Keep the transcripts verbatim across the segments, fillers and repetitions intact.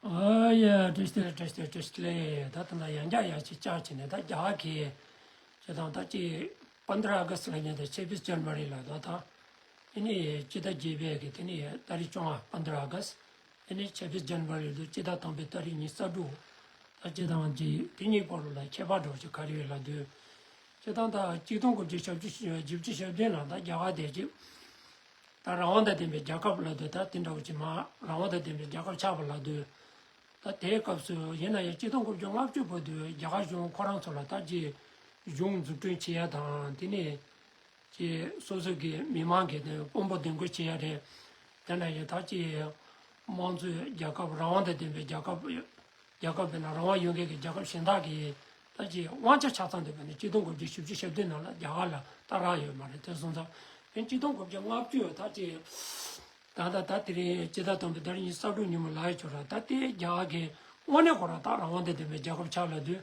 ཨ་ཡ། བཀྲ་ཤིས་བདེ་ལེགས། བཀྲ་ཤིས་བདེ་ལེགས། བཀྲ་ཤིས་བདེ་ལེགས། ད་ད་ལྟ་ཡང་བསྐྱར་ཡར་ཅིག་བཅར་བྱས་ནས། ད་རྒྱ་གར་གྱི་སྤྱིར་བཏང་ད་ཅིག་པན་དྲ་ཨ་ག་སི་ལབ་མཁན་དང་ཆབ་བིས་ཇན་ཝ་རི་ལབ་འདུག་ད་དེ་ནས་སྤྱི་ཟླ་བརྒྱད་པའི་གི་དེ་ནས་ཏ་རིག་བཅོ་ལྔ། པན་དྲ་ཨ་ག་སི། དེ་ནས་ཆབ་བིས་ཇན་ཝ་རི་ལབ་འདུག་སྤྱི་ཟླ་དང་པོའི་ཏ་རིག་ཉི་ཤུ་རྩ་དྲུག་ད་སྤྱིར་བཏང་ཅིག་དེ་གཉིས་བར་ལ་ཁྱད་པར་འདྲ་བོ་ཅིག་ག་རེ་ཡོད་ལབ་དུས། སྤྱིར་བཏང་ད་ཆིག་སྟོང་དགུ་བརྒྱ་བཞི་བཅུ་བཞི་བཅུ་ཞེ་བདུན་ལ་ད་རྒྱ་གར་དེ་ཅིག་ད་རང་དབང་དང་ལྡན་པའི་རྒྱལ་ཁབ་ལབ་དུས། ད་དེ་འདྲ་བོ་ཅིག་མ་རང་དབང་དང་ལྡན་པའི་རྒྱལ་ཁབ་ཆགས་པ་ལབ་དུས། ད་དེའི་སྐབས་སུ་ཡིན་ན་ཡང་ཆིག་སྟོང་དགུ་བརྒྱ་ལྔ་བཅུ་བར་དུ་རྒྱ་གར་གཞུང་ཁོ་རང་ཚོ་ལ་ད་ཅིག་གཞུང་འཛུགས་སྐྲུན་བྱེད་ཡ་དང་། དེ་ནས་ཅིག་སོ་སོ་གི་མི་མང་གི་དེ་དཔོན་པོ་འདེམས་བསྐོ་བྱེད་ཡ་རེད། དེ་འདྲ་ཡང་ད་ཅིག་དམངས་གཙོའི་རྒྱལ་ཁབ། རང་དབང་དང་ལྡན་པའི་རྒྱལ་ཁབ། རྒྱལ་ཁབ་དཔེར་ན་རང་དབང་ཡོད་མཁན་གྱི་རྒྱལ་ཁབ་གཞན་དག་གིས་ད་ཅིག་དབང་ཆ་ཆ་ཚང་དེ་དཔེར་ན་ཆིག་སྟོང་དགུ་བརྒྱ་བཞི་བཅུ་ཞེ་བདུན་ནང་ལ་རྒྱ་གར་ལ་ད་རག་ཡོད་མ་རེད། དེ་སོང་ཙང་དཔེར་ན་ཆིག་སྟོང་དགུ་བརྒྱ་ལྔ་བཅུ་ད་ཅིག་ད་ལྟ་ད་དེ་རིང་སྤྱི་ཟླ་དང་པོའི་ཏ་རིག་ཉི་ཤུ་རྩ་དྲུག་ཉིན་མོ་ལབ་ཡོད་ཆོག་ར། ད་དེ་རྒྱ་གར་གྱི་དངོས་གནས་ཁོ་རང་ད་རང་དབང་དང་ལྡན་པའི་རྒྱལ་ཁབ་ཆགས་ལབ་དུས།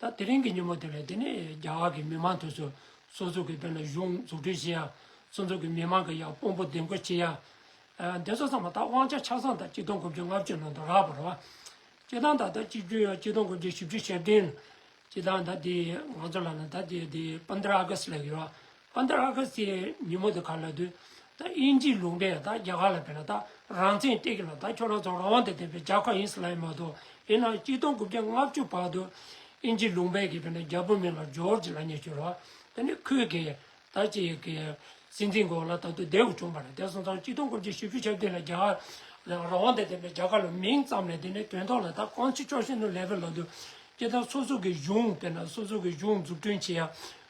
ད་དེ་རིང་གི་ཉིན་མོ་དེ་ལ་དེ་ནས་རྒྱ་གར་གྱི་མི་མང་དེ་ཚོ་སོ་སོ་གི་དཔེར་ན་གཞུང་འཛུགས་སྐྲུན་བྱེད་ཡ། སོ་སོ་གི་མི་མང་གི་ཡ་དཔོན་པོ་འདེམས་བསྐོ་བྱེད་ཡ། ཨ། དེ་ཚོ་ཚང་མ་ད་དབང་ཆ་ཆ་ཚང་ད་ཆིག་སྟོང་དགུ་བརྒྱ་ལྔ་བཅུ་ནང་དུ་རག་པ་རེད་བ། སྤྱིར་བཏང་ད་ལྟ་གཅིག་གྱུར་ཡང་ཆིག་སྟོང་དགུ་བརྒྱ་བཞི་བཅུ་ཞེ་བདུན། སྤྱིར་བཏང་ད་དེ་ང་ཚོ་ལ་ན་ད་དེ་དེ་པན་དྲ་ཨ་ག་སི་ལབ་ཀྱི་ཡོད། པན་དྲ་ཨ་ག་སི་ཉིན་མོ་དེ་ག་ལབ་དུས། ད་དབྱིན་ཇིའི་ལུང་པས་ད་རྒྱ་གར་ལ་དཔེར་ན་ད་རང་བཙན་སྤྲད་ཀྱི་ལ། ད་ཁྱོད་རང་ཚོ་རང་དབང་དང་ལྡན་པའི་རྒྱལ་ཁབ་ཡིན་ཟེར་ལབ་ཡོད་མ་གཏོགས། ཡིན་ནའང་ཆིག་སྟོང་དགུ་བརྒྱ་ལྔ་བཅུ་བར་དུ་དབྱིན་ཇིའི་ལུང་པའི་གི་དཔེར་ན་རྒྱལ་པོའི་མིང་ལ་ཇོར་ཇི་ལབ་མཁན་ཅིག་ཡོད་རེད་བ། དེ་ནི་ཁོས་གི་ད་ཅིག་གི་སྲིད་འཛིན་གོ་ལ་ད་དུང་བསྡད་དགོས་བྱུང་བ་རེད། དེ་སོང་ཙང་ཆིག་སྟོང་དགུ་བརྒྱ་བཞི་བཅུ་ཞེ་བདུན་ལ་རྒྱ་གར་རང་དབང་དང་ལྡན་པའི་རྒྱལ་ཁབ་ལ་མིང་ཙམ་ལས། དེ་ནས་དོན་ཐོག་ལ་ད་ཀོན་སི་ཊི་ཊུ་ཤ་ནལ་ལེ་ཝལ་ལ་དུ་སྤྱིར་བཏང་སོ་སོ་གི་གཞུང་དཔེར་ན་སོ་སོ་གི་གཞུང་འཛུགས་སྐྲུན་བྱེད་ཡ།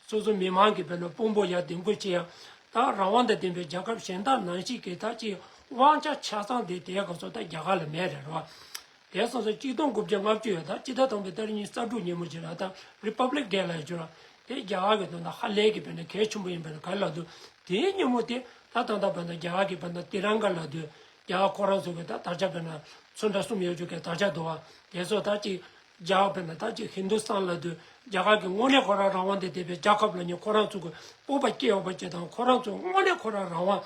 སོ་སོ་མི་མང་གི་དཔེར་ན་དཔོན་པོ་ཡ་འདེམས་བསྐོ་བྱེད་ཡ། ད་རང་དབང་དང་ལྡན་པའི་རྒྱལ་ཁབ་གཞན་དག་ནང་བཞིན་གྱི་ད་ཅིག་དབང་ཆ་ཆ་ཚང་དེ་དེའི་སྐབས་སུ་ད་རྒྱ་གར་ལ་མེད་རེད་བ། དེ་སོང་ཙང་ཆིག་སྟོང་དགུ་བརྒྱ་ལྔ་བཅུ་ཡོད། ད་སྤྱི་ཟླ་དང་པོའི་ཏ་རིག་ཉི་ཤུ་རྩ་དྲུག་ཉིན་མོ་ཅིག་ལ་ད་རི་པབ་ལིག་ཌེ་ལབ་ཡོད་ར། དེ་རྒྱ་གར་གྱི་དོན་དག་ཧ་ལས་ཀྱི་དཔེར་ན་གལ་ཆེན་པོ་ཡིན་པ་ནི་ག་རེ་ལབ་དུས། དེའི་ཉིན་མོ་དེ་ད་ད་ལྟ་དཔེར་ན་རྒྱ་གར་གྱི་དཔེར་ན་ཏི་རང་ག་ལབ་དུས། རྒྱ་གར་ཁོ་རང་ཚོ་གི་ད་དར་ཆ་དཔེར་ན་ཚོན་ཁྲ་གསུམ་ཡོད་རྒྱུ་གི་དར་ཆ་འདུག་བ། དེ་ཚོ་ད་ཅིག་རྒྱ་གར་དཔེར་ན་ད་ཅིག་ཧིན་དུ་སྟན་ལབ་དུས། རྒྱ་གར་གྱི་དངོས་གནས་ཁོ་རང་རང་དབང་དང་ལྡན་པའི་རྒྱལ་ཁབ་ལབ་མཁན་ཁོ་རང་ཚོ་གི་སྤོབས་པ་སྐྱེ་ཡོད་པ་ཅིག་དང་། ཁོ་རང་ཚོ་དངོས་གནས་ཁོ་རང་རང་དབང་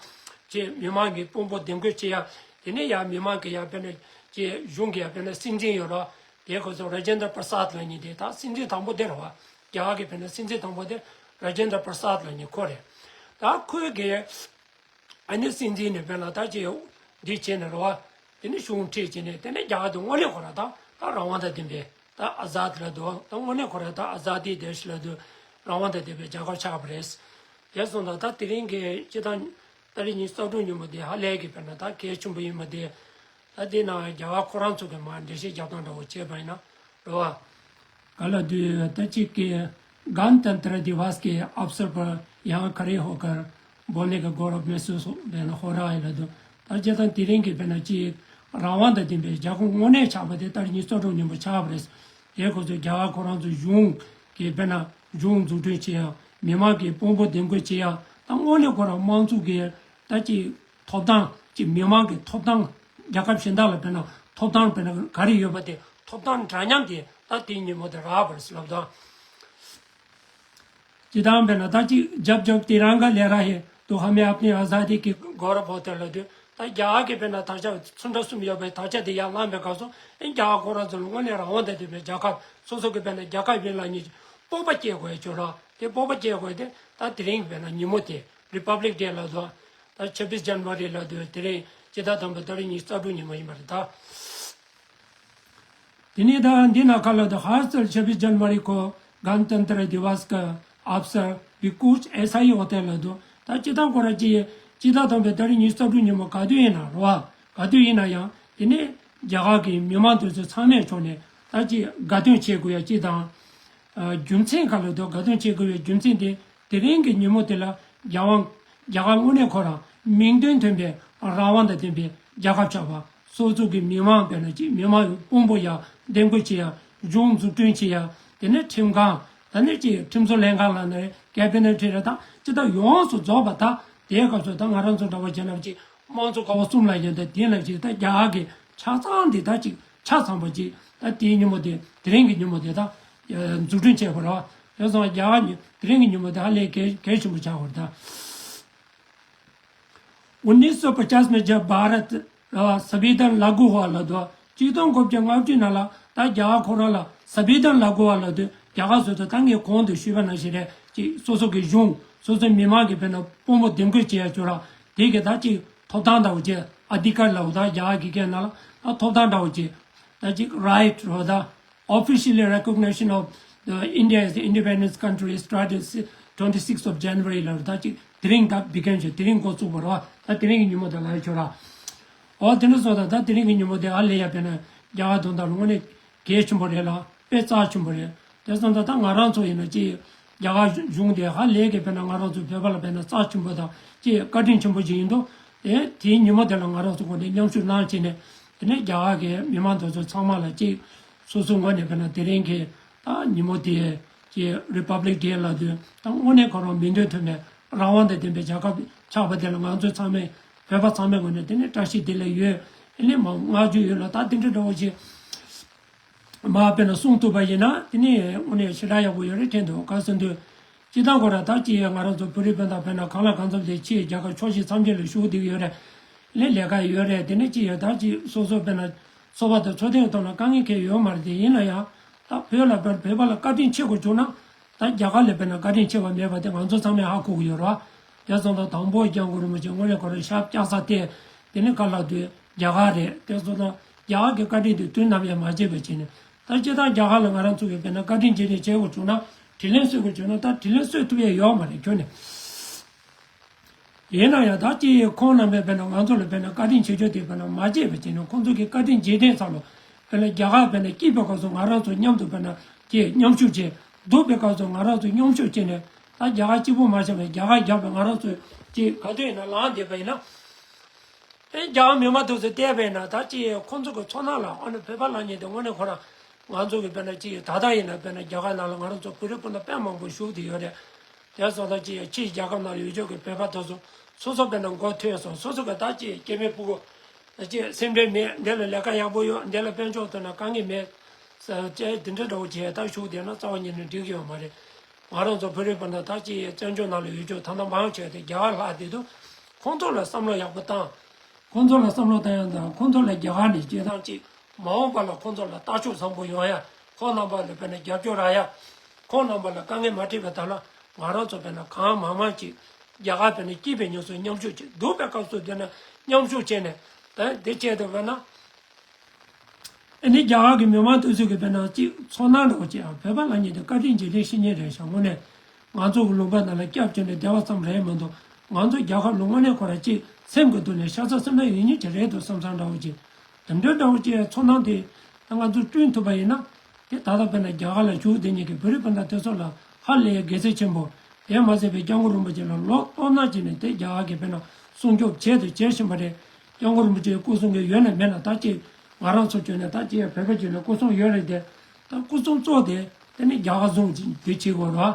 ཅིག་མི་མང་གི་དཔོན་པོ་འདེམས་བསྐོ་བྱེད་ཡ། དེ་ནས་ཡ་མི་མང་གི་ཡ་དཔེར་ན་ཅིག་གཞུང་གི་ཡ་དཔེར་ན་སྲིད་འཛིན་ཡོད་ར། དེ་ཁོ་ཚོ་ར་ཇེན་དྲ་པྲ་སཱད་ལབ་མཁན་དེ་ད་སྲིད་འཛིན་དང་པོ་དེ་རེད་བ། རྒྱ་གར་གྱི་དཔེར་ན་སྲིད་འཛིན་དང་པོ་དེ་ར་ཇེན་དྲ་པྲ་སཱད་ལབ་མཁན་ཁོ་རེད། ད་ཁོས་གི་ཨ་ནི་སྲིད་འཛིན་ནས་དཔེར་ན་ད་ཅིག་འདི་བྱས་ནས་རེད་བ། དེ་ནས་གཞུང་ཁྲིད་བྱས་ནས། དེ་ནས་རྒྱ་གར་དུ་དངོས་གནས་ཁོ་རང་ད་ད་རང་དབང་དང་ལྡན་པའི་ད་ཨ་ཛཱད་ལབ་དུས། ད་དངོས་གནས་ཁོ་རང་ད་ཨ་ཛཱ་དི་དེ་ཤི་ལབ་དུས་རང་དབང་དང་ལྡན་པའི་རྒྱལ་ཁབ་ཆགས་པ་རེད། དེ་སོང་ཙང་ད་དེ་རིང་གི་སྤྱིར་བཏང་ཏ་རིག་ཉི་ཤུ་རྩ་དྲུག་ཉིན་མོ་དེ་ཧ་ལས་ཀྱི་དཔེར་ན་ད་གལ་ཆེན་པོ་ཡིན་པ་དེ། ད་དེ་ནང་རྒྱ་གར་ཁོ་རང་ཚོ་གི་མར་འགྲེལ་བཤད་རྒྱབ་སྟངས་འདྲ་བོ་བྱས་པ་ཡིན་ན་རེད་བ། ག་ལབ་དུས་ད་ཅིག་གི गणतंत्र दिवस के अवसर पर यहाँ खड़े होकर बोलने का गौरव महसूस हो- हो रहा है ལབ་དུས། ད་སྤྱིར་བཏང་དེ་རིང་གི་དཔེར་ན་ཅིག་རང་དབང་དང་ལྡན་པའི་རྒྱལ་ཁབ་དངོས་གནས་ཆགས་པ་དེ་ཏ་རིག་ཉི་ཤུ་རྩ་དྲུག་ཉིན་མོ་ཆགས་པ་རེད། དེ་ཁོ་ཚོས་རྒྱ་གར་ཁོ་རང་ཚོ་གཞུང་གི་དཔེར་ན་གཞུང་འཛུགས་སྐྲུན་བྱེད་ཡ། མི་མང་གི་དཔོན་པོ་འདེམས་བསྐོ་བྱེད་ཡ། ད་དངོས་གནས་ཁོ་རང་དམངས་གཙོ་གི་ད་ཅིག་ཐོབ་ཐང་ཅིག་མི་མང་གི་ཐོབ་ཐང་། རྒྱལ་ཁབ་གཞན་དག་ལ་དཔེར་ན་ཐོབ་ཐང་དཔེར་ན་ག་རེ་ཡོད་པ་དེ། ཐོབ་ཐང་འདྲ་མཉམ་དེ་ད་དེའི་ཉིན་མོ་དེ་རག་པ་རེད་ཟེར་ལབ་དང་། ཇི་ལྟར་དཔེར་ན་ད་ཅིག जब जब तिरंगा लहरा है तो हमें अपनी आज़ादी की गौरव होता है ལབ་དུས། ད་རྒྱ་གར་གྱི་དཔེར་ན་དར་ཆ་ཚོན་ཁྲ་གསུམ་ཡོད་པའི་དར་ཆ་དེ་ཡར་བསླངས་པའི་སྐབས་སུ། ཨེ་རྒྱ་གར་ཁོ་རང་ཚོ་ལ་དངོས་གནས་རང་དབང་དང་ལྡན་པའི་རྒྱལ་ཁབ། སོ་སོ་གི་དཔེར་ན་རྒྱལ་ཁབ་ཡིན་ལབ་མཁན་གྱི་སྤོབས་པ་སྐྱེ་དགོས་ཡ་ཅིག་རེད། དེ་སྤོབས་པ་སྐྱེ་དགོས་དེ་ད་དེ་རིང་དཔེར་ན་ཉིན་མོ་དེ་Republic Day ལབ་དུས། ད་ཆབ་བིས་ཇན་ཝ་རི་ལབ་དུས་དེ་རིང་སྤྱི་ཟླ་དང་པོའི་ཏ་རིག་ཉི་ཤུ་རྩ་དྲུག་ཉིན་མོ་ཡིན་པ་རེད་ད། དེ་ནས་ད་འདི་ན་ག་ལབ་དུས། हर साल छब्बीस जनवरी को गणतंत्र दिवस का अवसर भी कुछ ऐसा ही होता है ལབ་དུས། ད་སྤྱིར་བཏང་ཁོ་རང་ཅིག་སྤྱི་ཟླ་དང་པོའི་ཏ་རིག་ཉི་ཤུ་རྩ་དྲུག་ཉིན་མོ་ག་དུས་ཡིན་ན་རེད་བ། ག་དུས་ཡིན་ན་ཡང་དེ་ནས་རྒྱ་གར་གྱི་མི་མང་དེ་ཚོ་ཚང་མས་ཕྱོགས་ནས་ད་ཅིག་དགའ་སྟོན་བྱེད་དགོས་ཡ་ཅིག་དང་། ཨ། རྒྱུ་མཚན་ག་ལབ་དུས། དགའ་སྟོན་བྱེད་དགོས་པའི་རྒྱུ་མཚན་དེ། དེ་རིང་གི་ཉིན་མོ་དེ་ལ་རྒྱལ་དབང་། རྒྱ་གར་དངོས་གནས་ཁོ་རང་མིང་དོན་མཐུན་པའི་རང་དབང་དང་ལྡན་པའི་རྒྱལ་ཁབ་ཆགས་པ། སོ་སོ་གི་མི་མང་དཔེར་ན་ཅིག་མི་མང་དཔོན་པོ་ཡ་འདེམས་བསྐོ་བྱེད་ཡ། གཞུང་འཛུགས་སྐྲུན་བྱེད་ཡ། དེ་ནས་ཁྲིམས་ཁང་། ད་ནི་ཅིག་ཁྲིམས་བཟོ་ལྷན་ཁང་ལབ་ན་རེད། ཀེ་བི་ནེ་ཊི་རེད། ད་སྤྱིར་བཏང་ཡོངས་སུ་རྫོགས་པ། ད་དེའི་སྐབས་སུ་ད་ང་རང་ཚོ་འདྲ་བོ་བྱས་ན་ཅིག་དམངས་གཙོ་ཀ་བ་གསུམ་ལབ་ཡོད། ད་དེ་ལ་ཅིག་ད་རྒྱ་གར་གྱི་ཆ་ཚང་དེ་ད་ཅིག་ཆ་ཚང་པོ་ཅིག་ད་དེའི་ཉིན་མོ་དེ། དེ་རིང་གི་ཉིན་མོ་དེ་ད་འཛུགས་སྐྲུན་བྱས་པ་རེད་བ། དེ་སོང་རྒྱ་གར་ཉི། དེ་རིང་གི་ཉིན་མོ་དེ་ཧ་ལས་གལ་གལ་ཆེན་པོ་ཆགས་པ་རེད་ད། उन्नीस सौ पचास में जब भारत संविधान लागू हुआ ལབ་དུས། གཅིག་སྟོང་དགུ་བརྒྱ་ལྔ་བཅུ་ནང་ལ་ད་རྒྱ་གར་ཁོ་རང་ལ་སབ་བི་དྷན་ལཱ་གུ་བ་ལབ་དུས་རྒྱ་གར་སོ་སོ་ད་ངས་གོང་དུ་ཞུས་པ་ནང་བཞིན་རེད། ཅིག་སོ་སོ་གི་གཞུང་སོ་སོའི་མི་མང་གི་དཔེར་ན་དཔོན་པོ་འདེམས་བསྐོ་བྱེད་ཡ་ཅོ་ར་དེ་གི་ད་ཅིག་ཐོབ་ཐང་འདྲ་བོ་ཅིག་ཨ་དྷི་ཀར་ལབ་ད་རྒྱ་གར་གི་སྐད་ནང་ལ་ད་ཐོབ་ཐང་འདྲ་བོ་ཅིག་ད་ཅིག་རའིཊ་རོ་ད། Officially recognition of the India as an independent country started twenty-sixth of January ལ་ད་ཅིག་དེ་རིང་ད་བི་གན་ཞིག་དེ་རིང་འགོ་བཙུགས་པ་རེད་བ། ད་དེ་རིང་གི་ཉིན་མོ་དེ་ལ་ཡ་ཆོད་ར། འོ་དེ་འདྲ་སོང་ཙང་ད་དེ་རིང་གི་ཉིན་མོ་དེ་ཨ་ལས་ཡ་དཔེར་ན་རྒྱ་གར་དོན་དག་ལ་དངོས་གནས་གལ་ཆེན་པོ་རེད་ལ་དཔེ་རྩ་ཆེན་པོ་རེད། དེ་སོང་ཙང་ད་ང་རང་ཚོ་ཡིན་ན་ཅིག་རྒྱ་གར་གཞུང་དེ་ཧ་ལས་ཀྱི་དཔེར་ན་ང་རང་ཚོ་བོད་པ་ལ་དཔེར་ན་རྩ་ཆེན་པོ་དང་ཅིག་བཀའ་དྲིན་ཆེན་པོ་ཞིག་ཡིན་འདུག་དེ་དེའི་ཉིན་མོ་དེ་ལ་ང་རང་ཚོ་དངོས་གནས་མཉམ་ཞུགས་གནང་བྱས་ནས་དེ་ནས་རྒྱ་གར་གྱི་མི་མང་དེ་ཚོ་ཚང་མ་ལ་ཅིག་སོ་སོའི་ངོས་ནས་དཔེར་ན་དེ་རིང་གི་ད་ཉིན་མོ་དེ་ཀྱི་Republic Day ལབ་དུས་ད་དངོས་གནས་ཁོ་རང་མིང་དོན་མཐུན་པའི་རང་དབང་དང་ལྡན་པའི་རྒྱལ་ཁབ་ཆགས་པ་དེ་ལ་ང་ཚོ་ཚང་མས་བོད་པ་ཚང་མའི་ངོས་ནས་དེ་ནས་བཀྲ་ཤིས་བདེ་ལེགས་ཡོད། ཨ་ནི་མ་བསྔགས་བརྗོད་ཡོད་ལ་ད་དེ་འདྲ་འདྲ་བོ་ཞིག་མ་དཔེར་ན་གསུང་ཐུབ་པ་ཡིན་ན་དེ་ནས་དངོས་གནས་ཞེ་དྲག་ཡག་པོ་ཡོད་རེད་དྲན་འདུག་ག་ཟེར་དུས་སྤྱིར་བཏང་ཁོ་རང་ད་ཅི་ཡང་ང་རང་ཚོ་བོད་རིགས་སྤུན་ཟླ་དཔེར་ན་གང་ལ་གང་འཚམ་དེ་ཕྱིའི་རྒྱལ་ཁབ་ཕྱོགས་བཞི་མཚམས་བརྒྱད་ལ་བཞུགས་བསྡད་ཀྱི་ཡོད་རེད། ལས་ལས་ཀ་ཡོད་རེད། དེ་ནས་ཅི་ཡོད་ད་ཅི་སོ་སོ་དཔེར་ན་འཚོ་བ་དང་འཚོ་རྟེན་ཐོག་ལ་དཀའ་ངལ་གང་ཡང་ཡོད་མ་རེད། དེ་ཡིན་ན་ཡང་ད་བོད་ལ་བོད་བོད་པ་ལ་བཀའ་དྲིན་ཆེ་དགོས་བྱུང་ན་ད་རྒྱ་གར་ལས་དཔེར་ན་བཀའ་དྲིན་ཆེ་བ་མེད་པ་དེ་ང་ཚོ་ཚང་མས་ཧ་གོ་གི་ཡོད་རེད་བ། དེ་སོང་ཙང་དང་པོ་སྐྱབས་མགོན་རིན་པོ་ཆེ་དངོས་གནས་ཁོ་རང་ཞབས་བཅགས་ས་དེ་དེ་ནི་ག་ལ་དུས་རྒྱ་གར་རེད། དེ་སོང་ཙང་རྒྱ་གར་གྱི་བཀའ་དྲིན་དེ་དུས་ནམ་ཡང་མ་བརྗེད་པ་བྱས་ནས་ད་སྤྱིར་བཏང་རྒྱ་གར་ལ་ང་རང་ཚོ་གིས་དཔེར་ན་བཀའ་དྲིན་རྗེས་དྲན་བྱེད་དགོས་བྱུང་ན་དྲིན་ལན་གསོ་དགོས་བྱུང་ན་ད་དྲིན་ལན་གསོ་ཐུབ་ཡས་ཡོད་མ་རེད་ཁྱོན་ནས། ཡིན་ན་ཡང་ད་ཅི་ཁོང་རྣམ་པས་དཔེར་ན་ང་ཚོ་ལ་དཔེར་ན་བཀའ་དྲིན་ཆེ་ཤོས་དེ་དཔེར་ན་མ་བརྗེད་པ་བྱས་ནས་ཁོང་ཚོ་གི་བཀའ་དྲིན་རྗེས་དྲན་ཚར་ལོ། དཔེར་ན་རྒྱ་གར་དཔེར་ན་སྐྱིད་པའི་སྐབས་སུ་ང་རང་ཚོ་མཉམ་དུ་དཔེར་ན་ཅི་མཉམ་ཞུགས་བྱས། སྡུག་པའི་སྐབས་སུ་ང་རང་ཚོ་མཉམ་ཞུགས་བྱས་ནས་ད་རྒྱ་གར་གཅིག་པུ་མ་བྱས་པར་རྒྱ་གར་རྒྱབ་པའི་ང་རང་ཚོ་ཅི་ག་དུས་ཡིན་ན་ལངས་བསྡད་པ་ཡིན་ན། ཨེ་རྒྱ་གར་མི་མང་དེ་ཚོ་བལྟས་པས་ན་ད་ཅི་ཁོང་ཚོ་གི་ཚོར་སྣང་ལ་ཨ་ནི་བོད་པ་ལབ་མཁན་དེ་དངོས་གནས་ཁོ་རང་ང་ཚོ་གི་དཔེར་ན་ཅི་ད་ལྟ་ཡིན་ན་དཔེར་ན་རྒྱ་གར་ནང་ལ་ང་རང་ཚོ་བོད་རིགས་སྤུན་ཟླ་དཔེ་མང་པོ་བཞུགས་བསྡད་ཡོད་རེད། དེ་སོང་ཙང་ཅི་ཕྱིའི་རྒྱལ་ཁབ་ནང་ལ་ཡོད་ཆོག་གི་བོད་པ་དེ་ཚོ་སོ་སོ་དཔེར་ན་མགོ་ཐོན་སོང་སོ་སོ་གི་ད་ཅི་སྐྱེ་དམན་ཕྲུ་གུ་ད་ཅི་སེམས་ཁྲལ་མེད། འདི་ལ་ལས་ཀ་ཡག་པོ་ཡོད། འདི་ལ་དཔལ་འབྱོར་ཐོག་ནས་དཀའ་ངལ་མེད། ས་ཅི་འདི་འདྲ་འདྲ་བོ་བྱས་ད་བཞུགས་བསྡད་ན་རྩ་བ་ཉིད་ནས་འགྲིག་གི་ཡོད་མ་རེད། ང་རང་ཚོ་བོད་རིགས་སྤུན་ཟླ་ད་ཅི་བཙན་བྱོལ་ནང་ལ་ཡོད་ཆོག་ད་ལྟ་མང་ཆེ་བ་དེ་རྒྱ་གར་ལྷག་བསྡད་འདུག་ཁོང་ཚོ་ལ་བསམ་བློ་ཡག་པོ་བཏང་། ཁོང་ཚོ་ལ་བསམ་བློ་བཏང་ཡང་དང་ཁོང་ཚོ་ལ་རྒྱ་གར་ནས་སྐྱེས་སྟངས་ཅིག་མ་འོངས་པ་ལ་ཁོང་ཚོ་ལ་ལྟ་ཕྱོགས་བཟང་པོ་ཡོང་ཡ། ཁོང་རྣམ་པ་ལ་དཔེར་ན་རྒྱབ་སྐྱོར་རག་ཡ། ཁོང་རྣམ་པ་ལ་དཀའ་ངལ་མ་འཕྲད་པའི་ཐད་ལ་ང་རང་ཚོ་དཔེར་ན་གང་མང་མང་ཅིག་རྒྱ་གར་དཔེར་ན་སྐྱིད་པའི་ཉམས་སུ་མཉམ་ཞུགས་ཅིག་སྡུག་པའི་སྐབས་སུ་དེ་ན་མཉམ་ཞུགས་བྱས་ནས་ད་འདི་བྱས་འདུག་པ་ན། ཨ་ནི་རྒྱ་གར་གྱི་མི་མང་དེ་ཚོ་གི་དཔེར་ན་ཅིག་ཚོར་སྣང་འདྲ་བོ་ཅིག་ཨ་བོད་པ་ལབ་མཁན་དེ་བཀའ་དྲིན་རྗེས་དྲན་བྱེད་མཁན་རེད་ཤག་དངོས་གནས་ང་ཚོ་གི་ལུང་པ་ནང་ལ་སྐྱབས་བཅོལ་ནས་བསྡད་པ་ཙམ་རེད་མ་གཏོགས་ང་ཚོ་རྒྱལ་ཁབ་ལ་དངོས་གནས་ཁོ་རང་ཅིག་སེམས་ཀྱི་སྡུག་ནས་ཤ་ཚ་སེམས་ཁྲལ་ཡོད་མཁན་ཅིག་རེད་འདུག་བསམ་བསམ་འདྲ་བོ་ཅིག་དེ་འདྲ་འདྲ་བོ་ཅིག་ཚོར་སྣང་དེ་ད་ང་ཚོ་བསྐྲུན་ཐུབ་པ་ཡིན་ན་དེ་ད་ལྟ་དཔེར་ན་རྒྱ་གར་ལ་བཞུགས་བསྡད་མཁན་གྱི་བོད་རིགས་སྤུན་ཟླ་དེ་ཚོ་ལ་ཧ་ལས་དགེ་མཚན་ཆེན་པོ། དེ་མ་ཟད་པའི་སྐྱབས་མགོན་རིན་པོ་ཆེ་ལ་ལོ་ཏོག་ནང་བྱས་ནས་དེ་རྒྱ་གར་གྱི་དཔེར་ན་སྲུང་སྐྱོབ་བྱས་དང་བྱེད་བཞིན་པ་རེད། སྐྱབས་མགོན་རིན་པོ་ཆེའི་སྐུ་གསུང་གི་ཡོད་ན་མེད་ན་ད་ཅིག་ང་རང་ཚོ་བྱོན་ནས་ད་ཅིག་བོད་པ་ཅིག་ལ་སྐུ་གསུང་ཡོད་རེད་དེ། ད་སྐུ་གསུང་གཙོ་དེ་དེ་ནི་རྒྱ་གར་བཟུང་ཅིག་དེ་བྱེད་དགོས་རེད་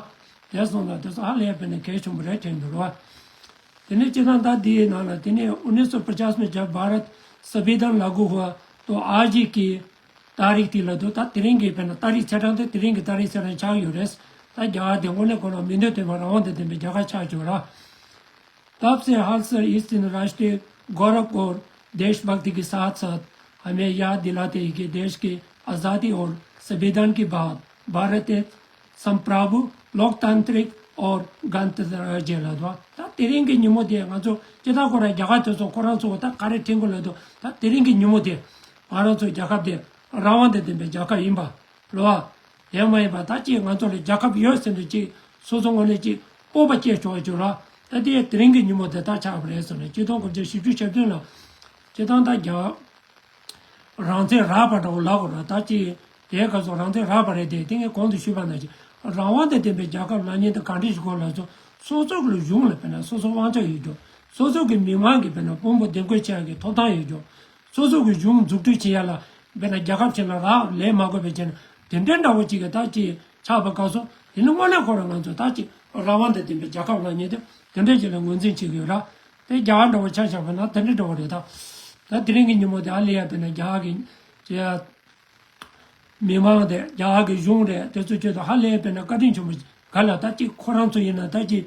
བ། དེ་སོང་ཙང་དེ་ཚོ་ཧ་ལས་པའི་ནི་གལ་ཆེན་པོ་རེད་དྲན་འདུག་རེད་བ། དེ་ནི་སྤྱིར་བཏང་ད་འདིའི་ནང་ལ་དེ་ནི་उन्नीस सौ पचास में जब भारत संविधान लागू हुआ तो आज ही की तारीख थी ལབ་འདུག་ད་དེ་རིང་གི་དཔེར་ན་ཏ་རིག་ཚེས་གྲངས་དེ་དེ་རིང་གི་ཏ་རིག་ཚེས་གྲངས་ཆགས་ཡོད་རེད། ད་རྒྱ་གར་དེ་དངོས་གནས་ཁོ་རང་མིང་དོན་མཐུན་པ་རང་དབང་དང་ལྡན་པའི་རྒྱལ་ཁབ་ཆགས་ཡོད་རེད། तब से हर साल इस दिन राष्ट्रीय गौरव और देशभक्ति के साथ साथ हमें याद दिलाते हैं कि देश की आज़ादी और संविधान की बात भारत एक संप्रभु लोकतांत्रिक और गणतंत्र राज्य ལབ་འདུག་ད་དེ་རིང་གི་ཉིན་མོ་དེ་ང་ཚོ་སྤྱིར་བཏང་ཁོ་རང་རྒྱ་གར་དེ་ཚོ་ཁོ་རང་ཚོ་ད་ག་རེ་དྲན་གི་ལབ་འདུག་ད་དེ་རིང་གི་ཉིན་མོ་དེ་ང་རང་ཚོ་རྒྱལ་ཁབ་དེ་རང་དབང་དང་ལྡན་པའི་རྒྱལ་ཁབ་ཡིན་པ་རེད་བ། དེ་མ་ཡིན་པ་ད་ཅིག་ང་ཚོ་ལ་རྒྱལ་ཁབ་ཡོད་ཟེར་འདུག་ཅིག་སོ་སོ་ངོས་ནས་ཅིག་སྤོབས་པ་སྐྱེ་ཆོག་ཅིག་ར། ད་དེ་དེ་རིང་གི་ཉིན་མོ་དེ་ད་ཆགས་པ་རེད་ཟེར་ནས་ཆིག་སྟོང་དགུ་བརྒྱ་བཞི་བཅུ་ཞེ་བདུན་ལ་སྤྱིར་བཏང་ད་རྒྱ་རང་བཙན་རག་པ་འདྲ་བོ་ལབ་དགོས་ར། ད་ཅིག་དེའི་སྐབས་སུ་རང་བཙན་རག་པ་རེད་དེ། དེ་ངས་གོང་དུ་ཞུས་པ་ནང་བཞིན་རང་དབང་དང་ལྡན་པའི་རྒྱལ་ཁབ་ལབ་མཁན་དེ་ག་འདྲ་ཞིག་དགོས་ལབ་སོང་། སོ་སོ་གི་གཞུང་ལ་དཔེར་ན་སོ་སོ་དབང་ཆ་ཡོད་རྒྱུ། སོ་སོ་གི་མི་མང་གི་དཔེར་ན་དཔོན་པོ་འདེམས་བསྐོ་བྱེད་ཡག་གི་ཐོབ་ཐང་ཡོད་རྒྱུ། སོ་སོ་གི་གཞུང་འཛུགས་སྐྲུན་བྱེད་ཡག་ལ་དཔེར་ན་རྒྱལ་ཁབ་གཞན་ལ་རག་ལས་མ་དགོས་པའི་ཆེད་ན་དེ་འདྲའི་འདྲ་བོ་ཅིག་གི་ད་ཅིག་ཆགས་པའི་སྐབས་སུ་དེ་ནི་དངོས་གནས་ཁོ་རང་ང་ཚོ་ད་ཅིག་རང་དབང་དང་ལྡན་པའི་རྒྱལ་ཁབ་ལབ་མཁན་དེ་དེ་འདྲ་ཞིག་ལ་ངོས་འཛིན་བྱེད་ཀྱི་ཡོད་ར། དེ་རྒྱ་གར་འདྲ་བོ་ཆ་བཞག་པ་ན་དེ་འདྲ་འདྲ་བོ་རེད་ད། ད་དེ་རིང་གི་ཉིན་མོ་དེ་ཨ་ལེ་ཡ་དེ་ན་རྒྱ་གར་གི་ཅེ་མི་མང་དེ་རྒྱ་གར་གི་གཞུང་རེད། དེ་ཚོ་ཆེད་དུ་ཧ་ལས་པའི་ན་བཀའ་དྲིན་ཆེན་པོ་ག་ལ་ད་ཅིག་ཁོ་རང་ཚོ་ཡིན་ན་ད་ཅིག་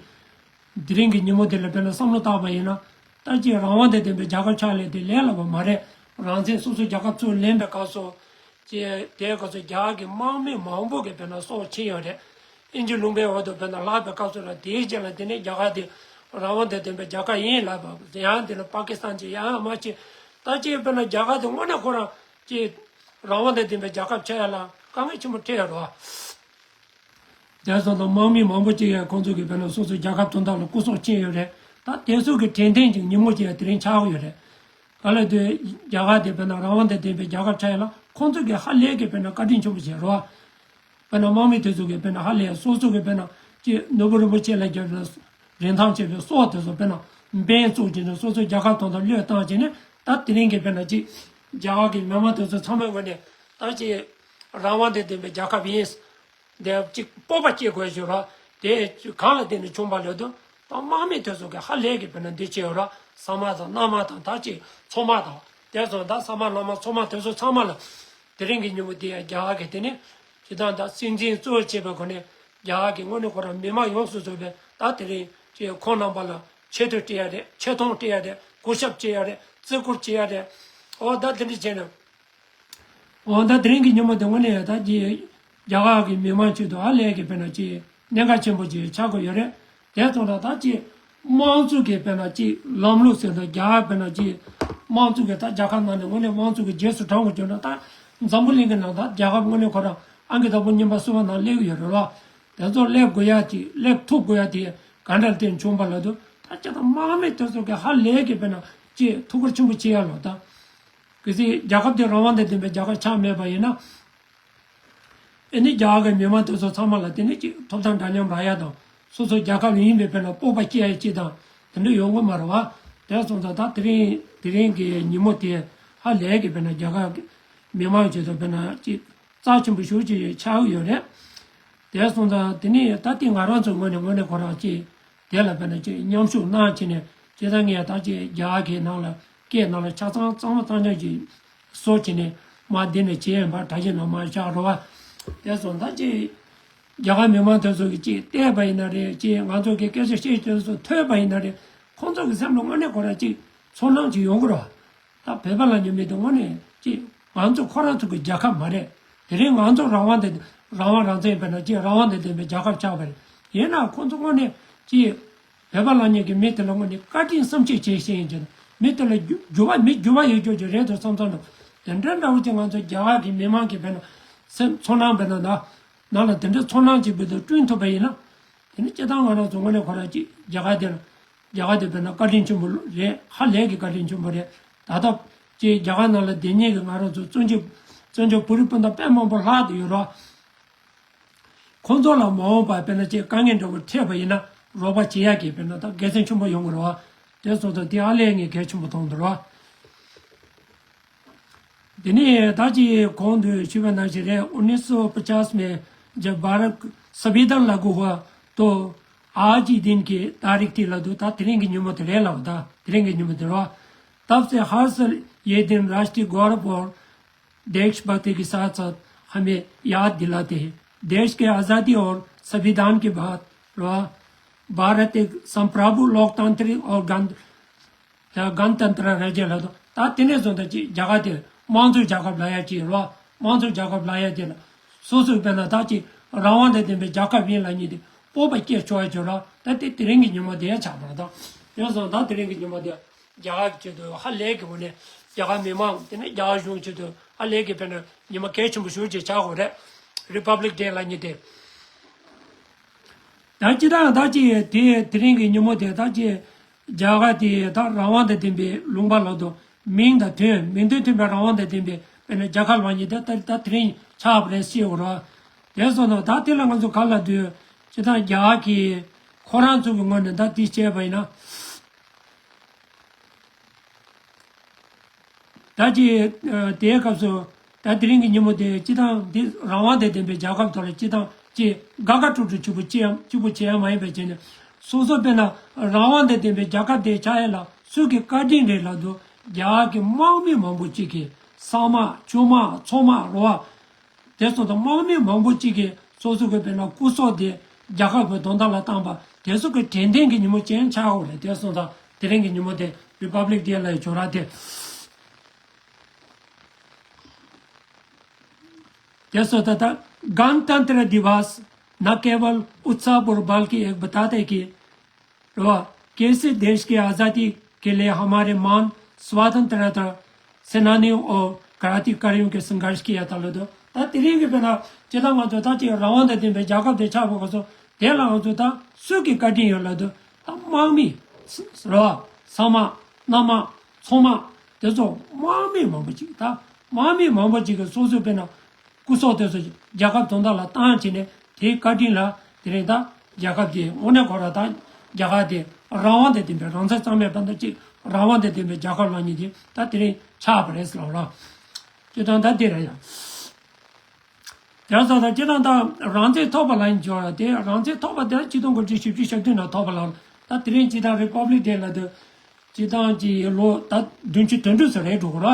དེ་རིང་གི་ཉིན་མོ་དེ་ལ་དཔེར་ན་བསམ་བློ་བཏང་བ་ཡིན་ན་ད་ཅིག་རང་དབང་དང་ལྡན་པའི་རྒྱལ་ཁབ་ཆགས་ལས་དེ་ལས་སླ་པོ་མ་རེད། རང་བཙན་སོ་སོའི་རྒྱལ་ཁབ་ཚུར་ལེན་པའི་སྐབས་སུ། ཅེས་དེའི་སྐབས་སུ་རྒྱ་གར་གྱི་དམག་མི་མང་པོ་གིས་དཔེར་ན་སྲོག་ཕྱིན་ཡོད་རེད། ཨིན་ཇི་ལུང་པའི་འོག་ཏུ་དཔེར་ན་ལྷག་པའི་སྐབས་སུ་ལ་དེའི་རྗེས་ལ་དེ་ནས་རྒྱ་གར་དེ་རང་དབང་དང་ལྡན་པའི་རྒྱལ་ཁབ་ཡིན་ལབ་པ། ཡང་དེ་ནས་པ་ཀི་སི་ཐན་གྱི་ཡང་མ་ཕྱིན། ད་ཅེས་དཔེར་ན་རྒྱ་གར་དེ་དངོས་གནས་ཁོ་རང་ཅེས་རང་དབང་དང་ལྡན་པའི་རྒྱལ་ཁབ་ཆགས་ཡ་ལ་དཀའ་ངལ་ཆེན་པོ་འཕྲད་ཡོད་རེད་བ། དེ་སོང་ཙང་དམག་མི་མང་པོ་ཅིག་ཡང་ཁོང་ཚོ་གིས་དཔེར་ན་སོ་སོའི་རྒྱལ་ཁབ་དོན་དག་ལ་སྐུ་སྲོག་བཅད་ཡོད་རེད། ད་དེ་ཚོ་གི་དྲན་རྟེན་གྱི་ཉིན་མོ་ཅིག་ཡང་དེ་རིང་ཆགས་ཀྱི་ཡོད་རེད། ག་ལ་དུས་རྒྱ་གར་དེ་དཔེར་ན་རང་དབང་དང་ལྡན་པའི་རྒྱལ་ཁབ་ཆགས་ཡ་ལ་ཁོང་ཚོ་གིས་ཧ་ལས་ཀྱི་དཔེར་ན་བཀའ་དྲིན་ཆེན་པོ་བྱས་རེད་བ། དཔེར་ན་དམག་མི་དེ་ཚོ་གིས་དཔེར་ན་ཧ་ལས་སོ་སོ་གིས་དཔེར་ན་ཅིག་ནོར་བུ་རིན་པོ་ཆེ་ལ་རྒྱབ་ན་རིན་ཐང་ཆེ་བའི་སྲོག་དེ་ཚོ་དཔེར་ན་འབེན་བཙུགས་བྱས་ནས་སོ་སོའི་རྒྱལ་ཁབ་དོན་དག་བློས་བཏང་བྱས་ནས། ད་དེ་རིང་གི་དཔེར་ན་ཅིག་རྒྱ་གར་གྱི་མི་མང་དེ་ཚོ་ཚང་མའི་ངོས་ནས་ད་ཅིག་རང་དབང་དང་ལྡན་པའི་རྒྱལ་ཁབ་ཡིན། དེ་གཅིག་སྤོབས་པ་སྐྱེ་དགོས་ཞུ་ར། དེ་གང་ལ་བརྟེན་ནས་བྱུང་བ་ལོས་དུ། ད་དམག་མི་དེ་ཚོ་གི་ཧ་ལས་ཀྱི་དཔེར་ན་འདི་བྱས་ཡོད་ར། ཟ་མ་དང་གནམ་དམག་དང་ད་ཅིག་མཚོ་དམག་དང་། དེ་ཚོ་ད་ཟ་མ་གནམ་དམག་མཚོ་དམག་དེ་ཚོ་ཚང་མ་ལ། དེ་རིང་གི་ཉིན་མོ་འདི་ཡང་རྒྱ་གར་གྱི་དེ་ནི་སྤྱི་བཏང་ད་སྲིད་འཛིན་གཙོ་བོ་བྱས་པའི་སྒོ་ནས་རྒྱ་གར་གྱི་དངོས་གནས་ཁོ་རང་མི་མང་ཡོངས་སུ་རྫོགས་པའི་ད་དེ་རིང་ཅིག་ཁོང་རྣམ་པ་ལ་ཆེ་བསྟོད་སྤྲད་ཡ་རེད། ཆེ་མཐོང་སྤྲད་ཡ་རེད། གུས་ཞབས་བྱེད་ཡ་རེད། བརྩི་བཀུར་བྱེད་ཡ་རེད། འོ་ད་དེ་འདྲ་བྱས་ནས། འོ་ད་དེ་རིང་གི་ཉིན་མོ་དེ་དངོས་གནས་ད་ཅིག་རྒྱ་གར་གྱི་མི་མང་ཆེད་དུ་ཧ་ལས་ཀྱི་དཔེར་ན་ཅིག་གནད་འགག་ཆེན་པོ་ཅིག་ཆགས་ཀྱི་ཡོད་རེད། དེ་ཚོ་ལ་ད་ཅིག་དམངས་གཙོ་གི་དཔེར་ན་ཅིག་ལམ་ལུགས་ཟེར་ན་རྒྱ་གར་དཔེར་ན་ཅིག་དམངས་གཙོ་གི་ད་རྒྱལ་ཁབ་ནང་ནས་དངོས་གནས་དམངས་གཙོ་གི་རྗེས་སུ་འབྲང་དགོས་བྱུང་ན། ད་འཛམ་བུ་གླིང་གི་ནང་ད་རྒྱལ་ཁབ་དངོས་གནས་ཁོ་རང་ཨང་ཀི་དང་པོ་གཉིས་པ་གསུམ་པ་ནང་སླེབས་ཡོད་རེད་བ། དེ་ཚོ་སླེབས་དགོས་ཡ་ཅིག་སླེབས་ཐུབ་དགོས་ཡ་དེ་ག་འདྲ་བརྟེན་བྱུང་བ་ལ་དུ། ད་ཅིག་ད་དམག་མི་དེ་ཚོ་གི་ཧ་ལས་ཀྱི་དཔེར་ན་ཅིག་ཐུགས་ཁུར་ཆེན་པོ་བྱེད་ཡ་ལོ་ད། གལ་སྲིད་རྒྱལ་ཁབ་དེ་རང་དབང་དང་ལྡན་པའི་རྒྱལ་ཁབ་ཆགས་མེད་པ་ཡིན་ན། ཨེ་ནི་རྒྱ་གར་གྱི་མི་མང་དེ་ཚོ་ཚང་མ་ལ་དེ་ནི་ཅིག་ཐོབ་ཐང་འདྲ་མཉམ་རག་ཡ་དང་། སོ་སོའི་རྒྱལ་ཁབ་ཡིན་པའི་དཔེར་ན་སྤོབས་པ་སྐྱེ་ཡ་ཅིག་དང་དེ་འདྲ་ཡོང་གི་མ་རེད་བ། དེ་སོང་ཙང་ད་དེ་རིང་དེ་རིང་གི་ཉིན་མོ་དེ་ཧ་ལས་ཀྱི་དཔེར་ན་རྒྱ་གར་གྱི་མི་མང་ཆེད་དུ་དཔེར་ན་ཅིག་རྩ་ཆེན་པོ་ཞེ་པོ་ཅིག་ཆགས་ཀྱི་ཡོད་རེད། དེ་སོང་ཙང་དེ་ནི་ད་ལྟའི་ང་རང་ཚོའི་ངོས་ནས་དངོས་གནས་ཁོ་རང་ཅིག་དེ་ལ་དཔེར་ན་ཅིག་མཉམ་ཞུགས་གནང་བྱས་ནས། ཇི་ལྟར་ངས་ད་ཅིག་རྒྱ་གར་གྱི་ནང་ལ་སྐད་ནང་ལ་ཆ་ཚང་གཙང་མ་གཙང་རྐྱང་ཅིག་བཟོ་བྱས་ནས་མ་འདི་ནས་བྱས་ཡིན་པ་དྲ་རྒྱའི་ནང་མ་བཞག་རོགས་པ། དེ་སོང་ད་ཅིག་རྒྱ་གར་མི་མང་དེ་ཚོ་གིས་ཅིག་བལྟས་པ་ཡིན་ན་རེད། ཅིག་ང་ཚོ་གི་སྐད་ཆ་བཤད་དེ་ཚོ་ཐོས་པ་ཡིན་ན་རེད། ཁོང་ཚོ་གི་སེམས་ལ་དངོས་གནས་ཁོ་རང་ཅིག་ཚོར་སྣང་ཅིག་ཡོང་གི་རེད་བ། ད་བོད་པ་ལབ་མཁན་མི་དེ་དངོས་གནས་ཅིག་ང་ཚོ་ཁོ་རང་ཚོ་གི་རྒྱལ་ཁབ་མ་རེད། དེ་རིང་ང་ཚོ་རང་དབང་དེ་རང་དབང་རང་བཙན་ཡིན་པ་ན་ཅིག་རང་དབང་དེ་ལྡན་པའི་རྒྱལ་ཁབ་ཆགས་པ་རེད། ཡིན་ན་ཁོང་ཚོ་དངོས་གནས་ཅིག་བོད་པ་ལབ་མཁན་གྱི་མི་དེ་ལ་དངོས་གནས་བཀའ་དྲིན་བསམ་ཤེས་བྱེད་ཤེས་ཡིན་གྱི། མི་དེ་ལ་འགྱུར་འགྱུར་བ་མི་འགྱུར་བ་ཡོད་རྒྱུ་ཅིག་རེད་དོ་བསམ་བསམ་དང་། དེ་འདྲ་འདྲ་བོ་ཅིག་ང་ཚོ་རྒྱ་གར་གྱི་མི་མང་གི་དཔེར་ན་སེམས་ཚོར་སྣང་དཔེར་ན་ད་ནང་ལ་དེ་འདྲའི་ཚོར་སྣང་ཅིག་བོད་དུ་བསྐྲུན་ཐུབ་པ་ཡིན་ན། དེ་ནི་སྤྱིར་བཏང་ང་རང་ཚོ་དངོས་གནས་ཁོ་རང་ཅིག་རྒྱ་གར་དེ་ལ་རྒྱ་གར་དེ་དཔེར་ན་བཀའ་དྲིན་ཆེན་པོ་རེད། ཧ་ལས་ཀྱི་བཀའ་དྲིན་ཆེན་པོ་རེད། ད་ལྟ་ཅིག་རྒྱ་གར་ནང་ལ་བསྡད་མཁན་གྱི་ང་རང་ཚོ་བཙན་བྱོལ་བཙན་བྱོལ་བོད་རིགས་སྤུན་ཟླ་དཔེ་མང་པོ་ལྷག་བསྡད་ཡོད་རེད། ཁོང་ཚོ་ལ་མ་འོངས་པར་དཔེར་ན་ཅིག་དཀའ་ངལ་འདྲ་བོ་འཕྲད་པ་ཡིན་ན་རོགས་པ་བྱེད་ཡག་གི་དཔེར་ན་ད་དགེ་མཚན་ཆེན་པོ་ཡོང་གི་རེད་བ། དེ་སོང་ཙང་དེ་ཧ་ལས་ངས་གལ་ཆེན་པོ་མཐོང་འདུག་རེད་བ། དེ་ནས་ད་ཅི་གོང་དུ་ཞུས་པ་ནང་བཞིན་རེད། उन्नीस सौ पचास में जब भारत संविधान लागू हुआ तो आज ही दिन की तारीख थी ལབ་འདུག་ད་དེ་རིང་གི་ཉིན་མོ་དེ་རེད་ལབ། ད་དེ་རིང་གི་ཉིན་མོ་དེ་རེད། तब से हर साल ये दिन राष्ट्रीय गौरव और देशभक्ति के साथ साथ हमें याद दिलाते हैं देश के आज़ादी और संविधान के बाद भारत एक संप्रभु लोकतांत्रिक और गण ད་གན་ཏན་ཏྲ་ར་ཇེ་ལ་དོ། ད་དེ་ནས་བཟུང་ད་ཅིག་རྒྱ་གར་དེ་དམངས་གཙོའི་རྒྱལ་ཁབ་ལ་ཡ་ཅིག་རོ། དམངས་གཙོའི་རྒྱལ་ཁབ་ལ་ཡ་དེ་ལ་སོ་སོའི་དཔེར་ན་ད་ཅིག་རང་དབང་དང་ལྡན་པའི་རྒྱལ་ཁབ་ཡིན་ལབ་མཁན་དེ་སྤོབས་པ་སྐྱེ་ཆོག་ཡ་ཅིག་རོ། ད་དེ་དེ་རིང་གི་ཉིན་མོ་དེ་ཡ་ཆགས་པ་རེད་ད། དེ་སོང་ད་དེ་རིང་གི་ཉིན་མོ་དེ་རྒྱ་གར་གྱི་ཆེད་དུ་ཧ་ལས་ཀྱི་ངོས་ནས་རྒྱ་གར་མི་མང་དེ་ནས་རྒྱ་གར་གཞུང་ཆེད་དུ་ཧ་ལས་ཀྱི་དཔེར་ན་ཉི་མ་གལ་ཆེན་པོ་ཞེ་པོ་ཅིག་ཆགས་ཡོད་རེད། Republic Day ལབ་མཁན་དེ། ད་སྤྱིར་བཏང་ད་ཅི་དེ་དེ་རིང་གི་ཉིན་མོ་དེ་ད་ཅི་རྒྱ་གར་དེ་ད་རང་དབང་དང་ལྡན་པའི་ལུང་པ་ལ་དོ། མིང་དང་དོན་མིང་དོན་མཐུན་པའི་རང་དབང་དང་ལྡན་པའི་དཔེར་ན་རྒྱལ་ཁབ་ལབ་མཁན་དེ་ད་ད་དེ་རིང་ཆགས་པ་རེད་ཤེས་འོ་ར། དེ་སོང་ན་ད་དེ་ལ་ང་ཚོ་ག་ལ་དུས་སྤྱིར་བཏང་རྒྱ་གར་གྱི་ཁོ་རང་ཚོ་གི་ངོས་ནས་ད་དེ་བྱས་པ་ཡིན་ན། ད་ཅི་ཨ་དེའི་སྐབས་སུ་ད་དེ་རིང་གི་ཉིན་མོ་དེ་སྤྱིར་བཏང་འདི་རང་དབང་དང་ལྡན་པའི་རྒྱལ་ཁབ་ཐོག་ལ་སྤྱིར་བཏང་ཅི་དགའ་དགའ་སྤྲོ་སྤྲོ་གཅིག་པུ་ཅི་ཡང་གཅིག་པུ་བྱེད་ཡ་མ་ཡིན་པའི་ཆ་ནས། སོ་སོ་དཔེར་ན་རང་དབང་དང་ལྡན་པའི་རྒྱལ་ཁབ་དེ་ཆགས་ཡ་ལ་སུ་གི་བཀའ་དྲིན་རེད་ལབ་དུས། རྒྱ་གར་གྱི་དམག་མི་མང་པོ་གཅིག་གིས་ས་དམག་ཆུ་དམག་མཚོ་དམག་རོ་བ། དེ་སོང་ཙང་དམག་མི་མང་པོ་གཅིག་གིས་སོ་སོ་གི་དཔེར་ན་སྐུ་སྲོག་དེ་རྒྱལ་ཁབ་ཀྱི་དོན་དག་ལ་བཏང་པ་དེ་ཚོ་གི་དྲན་རྟེན་གྱི་ཉིན་མོ་ཅན་ཆགས་ཡོད་རེད། དེ་སོང་ཙང་དེ་རིང་གི་ཉིན་མོ་དེ་Republic Day ལ་ཡི་ཇོ་ར་དེ། जैसा तथा गणतंत्र दिवस न केवल उत्सव और बल्कि एक बताते कि, रो, कैसे देश की आज़ादी के लिए हमारे महान स्वतंत्रता सेनानियों और क्रांतिकारियों के संघर्ष किया था ལབ་འདུག་ད་དེ་རིང་གི་དཔེར་ན་སྤྱིར་བཏང་ང་ཚོ་ད་ཅིག་རང་དབང་དང་ལྡན་པའི་རྒྱལ་ཁབ་དེ་ཆགས་པ་གོ་སོང་། དེ་ལ་ང་ཚོ་ད་སུ་གི་བཀའ་དྲིན་ཡོད་ལབ་འདུག་ད་དམག་མི་ཟེར་བ། ས་དམག་གནམ་དམག་མཚོ་དམག་དེ་ཚོ་དམག་མི་མང་པོ་ཅིག་ད་དམག་མི་མང་པོ་ཅིག་གིས་སོ་སོའི་དཔེར་ན་སྐུ་སྲོག་དེ་ཚོ་རྒྱལ་ཁབ་དོན་དག་ལ་བཏང་བྱས་ནས་དེའི་བཀའ་དྲིན་ལ་དེ་རིང་ད་རྒྱལ་ཁབ་དེ་དངོས་གནས་ཁོ་ར་ད་རྒྱ་གར་དེ་རང་དབང་དང་ལྡན་པའི་རང་བཙན་གཙང་མའི་བར་དུ་ཅིག་རང་དབང་དང་ལྡན་པའི་རྒྱལ་ཁབ་ལབ་མཁན་དེ་ད་དེ་རིང་ཆགས་པ་རེད་ཟེར་ལབ་ར། སྤྱིར་བཏང་ད་དེ་རེད་ཡ། དེ་ཙང་ད་སྤྱིར་བཏང་ད་རང་བཙན་ཐོབ་པ་ལ་ཡིན་ཆོག་ར་དེ་རང་བཙན་ཐོབ་པ་དེ་ལ་ཆིག་སྟོང་དགུ་བརྒྱ་བཞི་བཅུ་ཞེ་བདུན་ལ་ཐོབ་པ་ལ་ད་དེ་རིང་སྤྱིར་བཏང་རི་པབ་ལིག་ཌེ་ལ་དུ་སྤྱིར་བཏང་གི་ལོ་ད་བདུན་ཅུ་དོན་དྲུག་ཙམ་རེད་འགྲོ་གི་ར།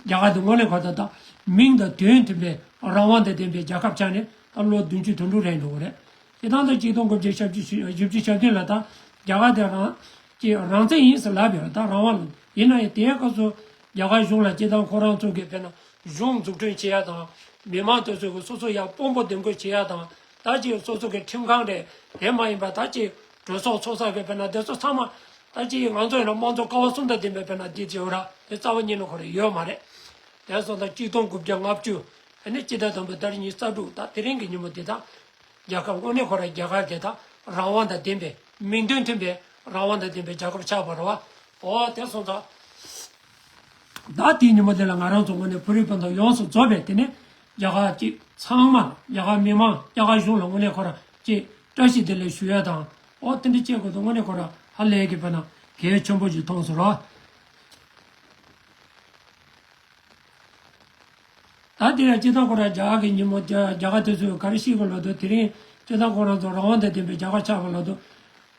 རྒྱ་གར་དེ་དངོས་གནས་ཁོ་ད་ད་མིང་དང་དོན་མཐུན་པའི་རང་དབང་དང་ལྡན་པའི་རྒྱལ་ཁབ་ཆགས་ནས་ད་ལོ་བདུན་ཅུ་དོན་དྲུག་རེད་འགྲོ་གི་རེད། དེ་དང་ད་ཆིག་སྟོང་དགུ་བརྒྱ་བཞི་བཅུ་བཞི་བཅུ་ཞེ་བདུན་ལ་ད་རྒྱ་གར་དེ་རང་གི་རང་བཙན་ཡིན་ཟེར་ལབ་ཡོད་ད་རང་དབང་ལ་ཡིན་ན་ཡང་དེའི་སྐབས་སུ་རྒྱ་གར་གཞུང་ལ་སྤྱིར་བཏང་ཁོ་རང་ཚོ་གི་དཔེར་ན་གཞུང་འཛུགས་སྐྲུན་བྱེད་ཡ་དང་མི་མང་དེ་ཚོ་གི་སོ་སོ་ཡ་དཔོན་པོ་འདེམས་བསྐོ་བྱེད་ཡ་དང་ད་ཅིག་སོ་སོ་གི་ཁྲིམས་ཁང་རེད་དེ་མ་ཡིན་པ་ད་ཅིག་གྲོས་ཚོགས་ཚོགས་ས་གི་དཔེར་ན་དེ་ཚོ་ཚང་མ་ད་ཅིག་ང་ཚོ་ཡིན་ན་དམངས་གཙོ་ཀ་བ་གསུམ་དང་ལྡན་པའི་དཔེར་ན་འདི་བྱེད་འོ་ར་དེ་རྩ་བ་ཉིད་ནས་ཁོ་རང་ཡོད་མ་རེད། དེ་སོང་ཙང་ཆིག་སྟོང་དགུ་བརྒྱ་ལྔ་བཅུ་ཨ་ནི་སྤྱི་ཟླ་དང་པོའི་ཟླ་རེ་ཉི་ཤུ་རྩ་དྲུག་ད་དེ་རིང་གི་ཉིན་མོ་འདི་དང་རྒྱལ་ཁབ་དངོས་གནས་ཁོ་རང་རྒྱ་གར་དེ་དང་རང་དབང་དང་ལྡན་པའི་མིང་དོན་མཐུན་པའི་རང་དབང་དང་ལྡན་པའི་རྒྱལ་ཁབ་ཆགས་པ་རེད་བ། འོ་དེ་སོང་ཙང་ད་དེའི་ཉིན་མོ་དེ་ལ་ང་རང་ཚོ་དངོས་གནས་བོད་རིགས་སྤུན་ཟླ་ཡོངས་སུ་རྫོགས་པས་དེ་ནས་རྒྱ་གར་གཅིག་ཚང་མ་རྒྱ་གར་མི་མང་རྒྱ་གར་གཞུང་ལ་དངོས་གནས་ཁོ་རང་གཅིག་བཀྲ་ཤིས་བདེ་ལེགས་ཞུ་ཡ་དང་འོ་དེ་འདྲ་བྱེད་དགོས་འདུག་དངོས་གནས་ཁོ་རང་ཧ་ལས་ཀྱི་དཔེར་ན་གལ་ཆེན་པོ་ཞིག་མཐོང་སོང་ར། ད་དེ་ཡང་སྤྱིར་བཏང་ཁོ་རང་རྒྱ་གར་གྱི་ཉིན་མོ་རྒྱ་རྒྱ་གར་དེ་ཚོས་ག་རེ་ཤེས་དགོས་ལབ་དུས་དེ་རིང་སྤྱིར་བཏང་ཁོ་རང་ཚོ་རང་དབང་དང་ལྡན་པའི་རྒྱལ་ཁབ་ཆགས་པ་ལབ་དུས་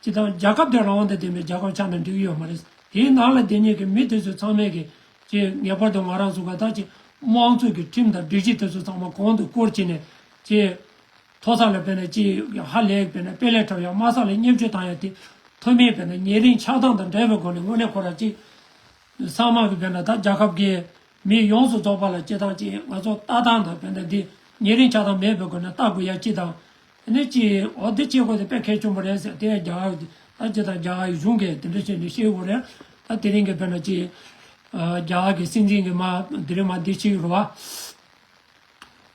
སྤྱིར་བཏང་རྒྱལ་ཁབ་དེ་རང་དབང་དང་ལྡན་པའི་རྒྱལ་ཁབ་ཆགས་ན་འགྲིག་གི་ཡོད་མ་རེད། དེའི་ནང་ལ་བསྡད་མཁན་གྱི་མི་དེ་ཚོ་ཚང་མས་ཀྱི་ཅེས་ངེས་པར་དུ་ང་རང་ཚོ་ག་ད་ཅེས་དམངས་གཙོ་གི་ཁྲིམས་དང་སྒྲིག་གཞི་དེ་ཚོ་ཚང་མ་གོང་དུ་བཀུར་བྱས་ནས་ཅེས་མཐོ་ས་ལ་དཔེར་ན་ཅེས་ཧ་ལས་དཔེར་ན་དཔེ་ལས་འཕྲོ་ཡང་དམའ་ས་ལ་བརྙས་བཅོས་བཏང་ཡ་དེ་ཐུབ་མིན་དཔེར་ན་ཉེ་རིང་ཆགས་སྡང་དང་འབྲེལ་བའི་སྒོ་ནས་དངོས་གནས་ཁོ་རང་ཅེས་ཚང་མ་གི་དཔེར་ན་ད་རྒྱལ་ཁབ་ཀྱི་མི་ཡོངས་སུ་རྫོགས་པ་ལ་སྤྱིར་བཏང་ཅིག་ང་ཚོ་ལྟ་སྟངས་དང་དཔེར་ན་འདི་ཉེ་རིང་ཆགས་སྡང་མེད་པའི་སྒོ་ནས་ལྟ་དགོས་ཡ་ཅིག་དང་། དེ་ནས་ཅིག་འོ་འདི་བྱེད་དགོས་དེ་དཔེ་གལ་ཆེན་པོ་རེད་ཟེར་དེ་རྒྱ་གར་ད་ཅི་ད་རྒྱ་གར་གཞུང་གིས་དེ་འདྲ་བྱས་ནས་ཤེས་དགོས་རེད། ད་དེ་རིང་གི་དཔེར་ན་ཅིག་རྒྱ་གར་གི་སྲིད་འཛིན་གྱི་མ་དེ་རིང་མ་འདི་ཅིག་རུ་བ།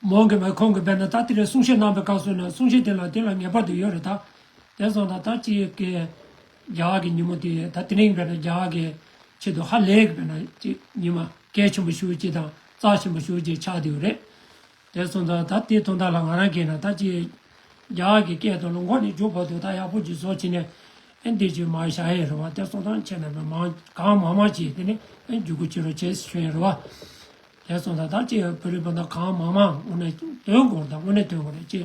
མོང་གི་མ་ཁོང་གི་དཔེར་ན་ད་དེ་རིང་གསུང་བཤད་གནང་པའི་སྐབས་སུ་ན་གསུང་བཤད་དེ་ལ་དེ་ལ་ངེས་པར་དུ་ཡོད་རེད་ད། དེ་སོང་ད་ད་ཅིག་གི་རྒྱ་གར་གི་ཉིན་མོ་དེ་ད་དེ་རིང་དཔེར་ན་རྒྱ་གར་གི་ཆེད་དུ་ཧ་ལས་གི་དཔེར་ན་ཅིག་ཉི་མ་གལ་ཆེན་པོ་ཞེ་པོ་ཅིག་དང་རྩ་ཆེན་པོ་ཞེ་པོ་ཅིག་ཆགས་བསྡད་ཡོད་རེད། དེ་སོང་ཙང་ད་དེ་དོན་དག་ལ་ང་རང་གིས་ན་ད་ཅི་རྒྱ་གར་གྱི་སྐད་དུ་ལ་མགོ་ནས་མཇུག་བར་དུ་ད་ཡག་པོ་ཅིག་བཟོ་བྱས་ནས་ཨེ་འདི་ཅིག་མ་བྱ་ཡས་རེད་བ། དེ་སོང་ཙང་ཁྱེད་རྣམ་པས་མང་གང་མང་མང་ཅིག་དེ་ནས་ཨེ་འཇུག་སྒོ་ཅིག་རོགས་བྱེད་ཞུ་ཡས་རེད་བ། དེ་སོང་ཙང་ད་ཅི་བོད་རིགས་སྤུན་ཟླ་གང་མང་མང་དངོས་གནས་དོན་དགོས་རེད་ད། དངོས་གནས་དོན་དགོས་རེད་ཅི།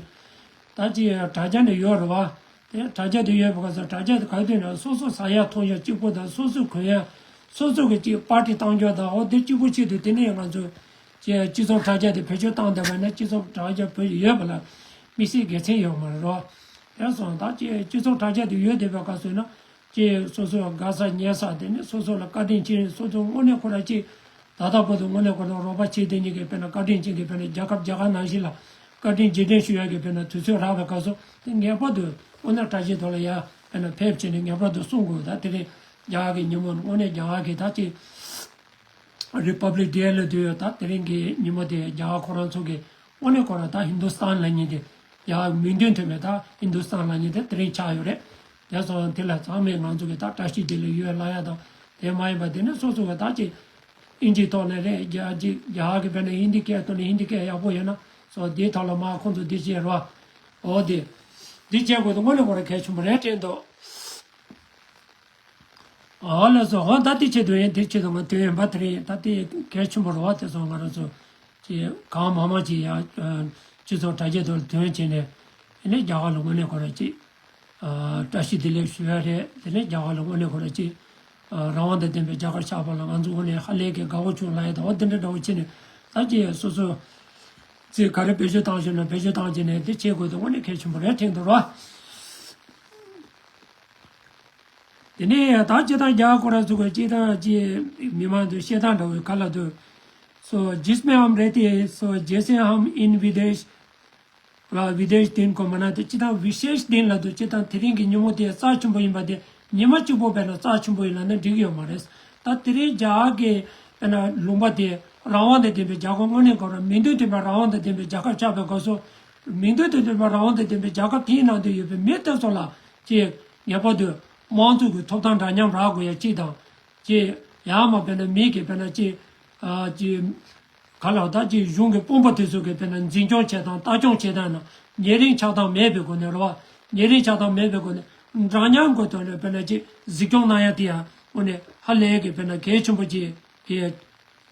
ད་ཅི་དྲ་རྒྱ་ནས་ཡོད་རེད་བ། དེ་དྲ་རྒྱ་དེ་ཡོད་པའི་སྐབས་སུ་དྲ་རྒྱ་དེ་ག་དུས་ན་སོ་སོ་ཟ་ཡག་འཐུང་ཡག་གཅིག་པོ་དང་སོ་སོས་གོན་ཡག་སོ་སོ་གི་གཅིག་པར་ཊི་བཏང་རྒྱུ་དང་འོ་དེ་གཅིག་པོ་ཆེད་དུ་དེ་ནས་ང་ཚོ་ཅེས་སྤྱི་ཚོགས་དྲ་རྒྱ་དེ་བེད་སྤྱོད་བཏང་བསྡད་པ་ན་སྤྱི་ཚོགས་དྲ་རྒྱ་བོད་ཡོད་པ་ལ་དམིགས་བསལ་དགེ་མཚན་ཡོད་མ་རེད་རོ། དེ་སོང་ད་ཅེས་སྤྱི་ཚོགས་དྲ་རྒྱ་དེ་ཡོད་བསྡད་པའི་སྐབས་སུ་ན་ཅེས་སོ་སོ་དགའ་ས་ཉལ་ས་དེ་ནས་སོ་སོ་ལ་བཀའ་དྲིན་ཆེ་སོ་སོ་དངོས་གནས་ཁོ་ར་ཅེས་ད་ལྟ་བར་དུ་དངོས་གནས་ཁོ་རང་རོགས་པ་བྱེད་དེ་ཉིད་ཀྱི་དཔེར་ན་བཀའ་དྲིན་ཅན་གྱི་དཔེར་ན་རྒྱལ་ཁབ་རྒྱ་གར་ནང་བཞིན་ལ་བཀའ་དྲིན་རྗེས་དྲན་ཞུ་ཡག་གི་དཔེར་ན་དུས་ཚོད་རག་པའི་སྐབས་སུ་དེ་ངེས་པར་དུ་དངོས་གནས་བཀྲ་ཤིས་དོ་ལ་ཡ་དཔེར་ན་ཕེབས་བྱས་ནས་ངེས་པར་དུ་གསུང་དགོས། ད་དེ་རིང་རྒྱ་གར་གྱི་ཉིན་མོ་དངོས་གནས་རྒྱ་གར་གྱི་ད་ཅིག་རི་པབ་ལིག་ཌེ་ལ་དུས་ཡོད། ད་དེ་རིང་གི་ཉིན་མོ་དེ་རྒྱ་གར་ཁོ་རང་ཚོ་གི་དངོས་གནས་ཁོ་རང་ད་ཧིན་དུ་སི་ཐན་ལབ་མཁན་དེ་རྒྱ་གར་མིང་དོན་མཐུན་པའི་ད་ཧིན་དུ་སི་ཐན་ལབ་མཁན་དེ་དེ་རིང་ཆགས་ཡོད་རེད། དེ་སོང་དེ་ལ་ཚང་མས་ང་ཚོ་གི་ད་བཀྲ་ཤིས་བདེ་ལེགས་ཡོད་ལབ་ཡ་དང་དེ་མ་ཡིན་པ་དེ་ནི་སོ་སོ་གི་ད་ཅིག་ཨིན་ཇིའི་ཐོག་ནས་རེད། རྒྱ་ཅིག་རྒྱ་གར་གི་དཔེར་ན་ཧིན་དི་སྐད་ཐོག་ནས་ཧིན་དི་སྐད་ཡག་པོ་ཡོད་ན་སོ་དེའི་ཐོག་ལ་མ་ཁོང་ཚོ་འདི་བྱས་རོགས། འོ་དེ་འདི་བྱས་དགོས་དུ་དངོས་གནས་ཁོ་རང་གལ་ཆེན་པོ་རེད་དྲན་འདུག་ཨོ་ལགས་སོ། འོ་ད་དེ་ཆེད་དུ་ཡིན། དེ་ཆེད་དུ་ང་དོན་ཡིན་པ་དེ་རེད། ད་དེ་གལ་ཆེན་པོ་རེད་བ། དེ་སོང་ང་རང་ཚོ་ཅིག་གང་མང་མང་ཅིག་ཡང་སྤྱི་ཚོགས་དྲ་རྒྱའི་ཐོག་ལ་དོན་བྱས་ནས་ཨ་ནི་རྒྱ་གར་ལ་དངོས་གནས་ཁོ་རང་ཅིག་བཀྲ་ཤིས་བདེ་ལེགས་ཞུ་ཡ་རེད། དེ་ནས་རྒྱ་གར་ལ་དངོས་གནས་ཁོ་རང་ཅིག་རང་དབང་དང་ལྡན་པའི་རྒྱ་གར་ཆགས་པ་ལ་ང་ཚོ་དངོས་གནས་ཧ་ལས་ཀྱི་དགའ་བོ་བྱུང་ལབ་ཡ་དང་འོ་དེ་འདྲ་འདྲ་བོ་བྱས་ནས་ད་ཅིག་སོ་སོ་ཅིག་ག་རེ་བེད་སྤྱོད་བཏང་ཤེས་ན་བེད་སྤྱོད་བཏང་བྱས་ནས་དེ་བྱེད་དགོས་དུ་དངོས་གནས་གལ་ཆེན་པོ་རེད་དྲན་འདུག་ར། དེ་ནས་ད་སྤྱིར་བཏང་རྒྱ་གར་ཁོ་རང་ཚོ་གི་སྤྱིར་བཏང་ཅིག་མི་མང་ཚོས་བཤད་སྟངས་འདྲ་བོའི་ག་ལ་དུ་ सो जिसमें हम रहते हैं, सो जैसे हम इन विदेश, विदेश दिन को मनाते, ཅི་དང་བི་ཤེཤ་དིན་ལབ་དུས་ཅི་དང་དེ་རིང་གི་ཉིན་མོ་དེ་རྩ་ཆེན་པོ་ཡིན་པ་དེ་ཉི་མ་གཅིག་པོ་དཔེར་ན་རྩ་ཆེན་པོ་ཡིན་ལབ་ན་འགྲིག་གི་ཡོད་མ་རེད། ད་དེ་རིང་རྒྱ་གར་གྱི་དཔེར་ན་ལུང་པ་དེ་རང་དབང་དང་ལྡན་པའི་རྒྱལ་ཁབ་དངོས་གནས་ཁོ་རང་མིང་དོན་ལྡན་པའི་རང་དབང་དང་ལྡན་པའི་རྒྱལ་ཁབ་ཆགས་པའི་སྐབས་སུ། མིང་དོན་དང་ལྡན་པའི་རང་དབང་དང་ལྡན་པའི་རྒྱལ་ཁབ་དེའི་ནང་དུ་ཡོད་པའི་མི་དེ་ཚོ་ལ་ཅིག་ངེས་པར་དུ་དམངས་གཙོ་གི་ཐོབ་ཐང་འདྲ་མཉམ་རག་དགོས་ཡ་གཅིག་དང་། ཅིག་ཡང་མ་དཔེར་ན་མི་གི་དཔེར་ན་ཅིག་ཨ་ཅིག་ག་ལ་ད་ཅིག་གཞུང་གི་དཔོན་པོ་དེ་ཚོ་གི་དཔེར་ན་འཛིན་སྐྱོང་བྱེད་སྟངས་ལྟ་སྐྱོང་བྱེད་སྟངས་ན་ཉེ་རིང་ཆགས་སྡང་མེད་པའི་སྒོ་ནས་རེད་བ། ཉེ་རིང་ཆགས་སྡང་མེད་པའི་སྒོ་ནས་འདྲ་མཉམ་གྱི་ཐོག་ནས་དཔེར་ན་ཅིག་གཟིགས་སྐྱོང་གནང་ཡ་དེ་ཡང་དངོས་གནས་ཧ་ལས་གི་དཔེར་ན་གལ་ཆེན་པོ་ཅིག་གི་